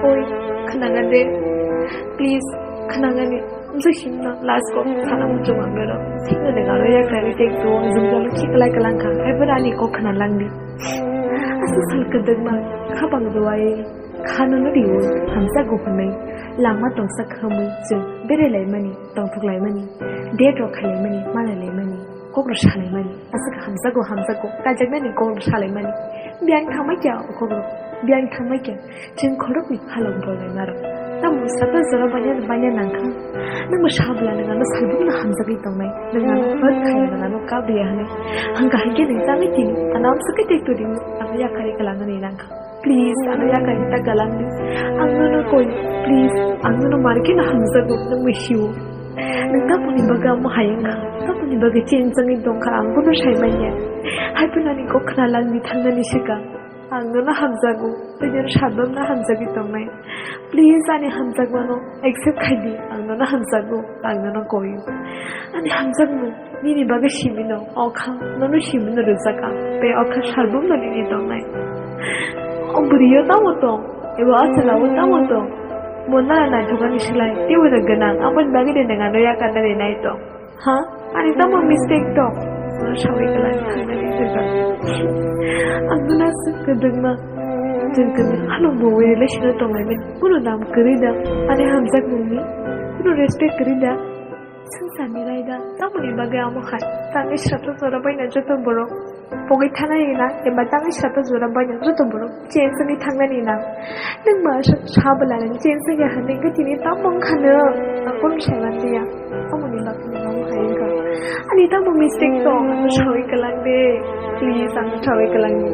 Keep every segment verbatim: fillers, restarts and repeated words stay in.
Oi, khwnangani. Please, khwnangani. Amsa himna last kok sana muchung ang nero. Sino de galo ya kari tek to, jung jalo ki kalai kalang kha. Hai berani kok khna langdi. Asa sal kedek ma, khabang duai. Khano no diwo, hamsa go hwnwi. Lama tongsa khamwi, jung bere laimani, tongthok laimani. Date rok khai laimani, malai laimani. Kok rok salai mani. Aswk hamjago, hamjago. Kaijaknani kok rok salai mani. Biyang thangmai kya o kok rok. Biyang thangmai kya. Chwng khoroknwi halok bolai maro. Tamo sata jora banya banya nangkha. Nangbo sabla nang ano salbukno hamjagwi tongnai. Nang ano hurt khaya nang ano kabriya hwnwi. Hangka hangke nang tangwi tini. Ano amswk khe tek todi. Ano yakari kalangani nangkha. Please, ano yakari ta galang di. Ang nono koi, please, ang nono marke na hamjago, nang misiu. Nang tapuni baga mo hayang kha, tapuni baga chen changin tong kha, ang kono sai manya. Hai pun ani kok khna lang di thang nani sika. Ang nono hamjago, tei nono sadom na hamjagwi tongnai. Please, ani hamjagmano accept khai di, ang nono hamjago, ang nono koi. Ani hamjagmo. Nini bagwi simino, o kha, nono simino rwjak ang, tei o kha salbumno nini tongnai. O bwrwiyo tamo tong, eba o chwlaio tamo tong, bo nana naithokani slai, teibo no gwnang, aboni bagwi de nwng ano yakarna rinai tong. Ha? Ani tamo mistake tong? Nono sawi kwlai thangnani rwjak. Ang nono aswk kwdwkma, chwng kwdwk hano bo wi relation-o tonglaimani, kuno dam kwrwi da, ani hamjakmungni, kuno respect kwrwi da. Swngcharni raida, tamoni bagwi amo hai? Tangwi srapsa jora baina joto borok. Pogwi thanai na, eba tangwi srapsa jora baina joto borok. Chensani thangnani na. Nwng ma sa, sa bwla nang chensani ya hwnwi khe tini tamo wngkha nw. Ang kono sai manliya. Tamoni bagwi nwng amo hai wngkha. Ani tamo mistake tong, ano sawi kwlang de. Please, ano sawi kwlang de.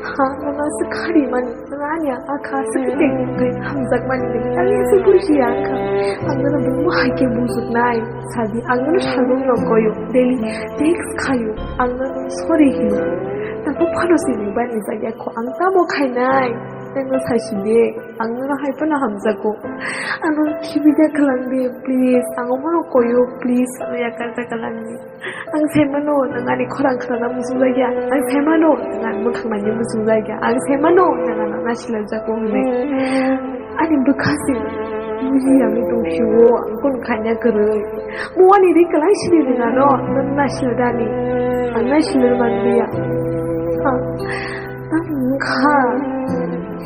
Ha, nono aswk khari mani. Nwng ani a kha swkhe tei hamjakmani de. Ang ese bujiya wngkha. Ang nono bumbo hai khe bujuknai. Sadi, ang nono salbumno koyo. Daily text khayo. Ang nono sorry hino. Tabo phano sini bani jagya kho. Ang tamo khainai. Nwngno saisi de. Ang nono hai phano hamjago. Ano khibidia khwlang de, please. Ang omono koyo, please. Ano yakarta khwlang de. Ang saimano, nwng ani khorang khnana muchungjak ya. Ang saimano, nwng ani mwkhang naina muchungjak ya. Ang saimano, nwng ano nasilajak o hwnwi. Ani bwkha se buji yangwi tong phio, ang kono khaina kwrwi. Mo ani ri kwlai sini rwngano, nwng nasilajani. Ang nasilai manliya. Ha, tamo wngkha.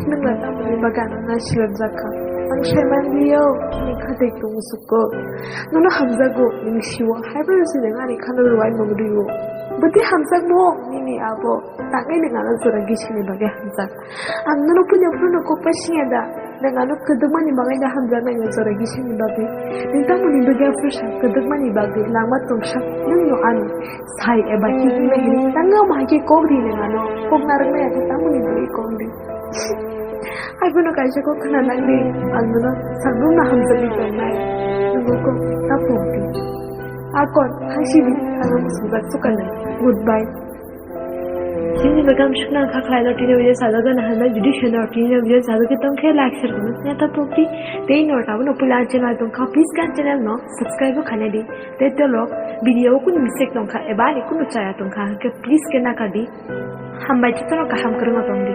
Nwng na tamoni bagwi ano nasilajak kha. Ang sai manliya, ani khatai tong suko. Nono hamjago, nwng siwo, haiphano se nwng ani khano rwai mung rio. Bwtwi hamjakmo, nini abo, tangwi nwng ano jora gisini bagwi hamjak. Ang nono puila phano kok pai siya da, nwng ano kwdwkmani bagwi da hamjaknai nwng jora gisini bagwi. Nwng tamoni bagwi aphuru sa kwdwkmani bagwi, langma tongsa, nwng no ano sai eba kiknai hwnwi, tangwi amo hai khe kok ri nwng ano, kok narwknai ya khe tamoni bagwi kok ri. Ai bono kaisa kok khna nang di, ang nono salbumno hamjakgwi tongnai. Nungo kok ta pok di. Akon, hasi di, ang muchungjak chukanai. Goodbye. Chini bagam sukna kha khlai lo tini video sajagwi na hanai judi seno tini video sajagwi tongkhe like share khna ta pok di. Tei no ta bono pula channel tongkha please kan channel no subscribe khna di. Tei tolo video kun mistake tongkha eba ani kun chaya tongkha ke please ke na ka di. Hambai chitano kaham kwrwngno tong di.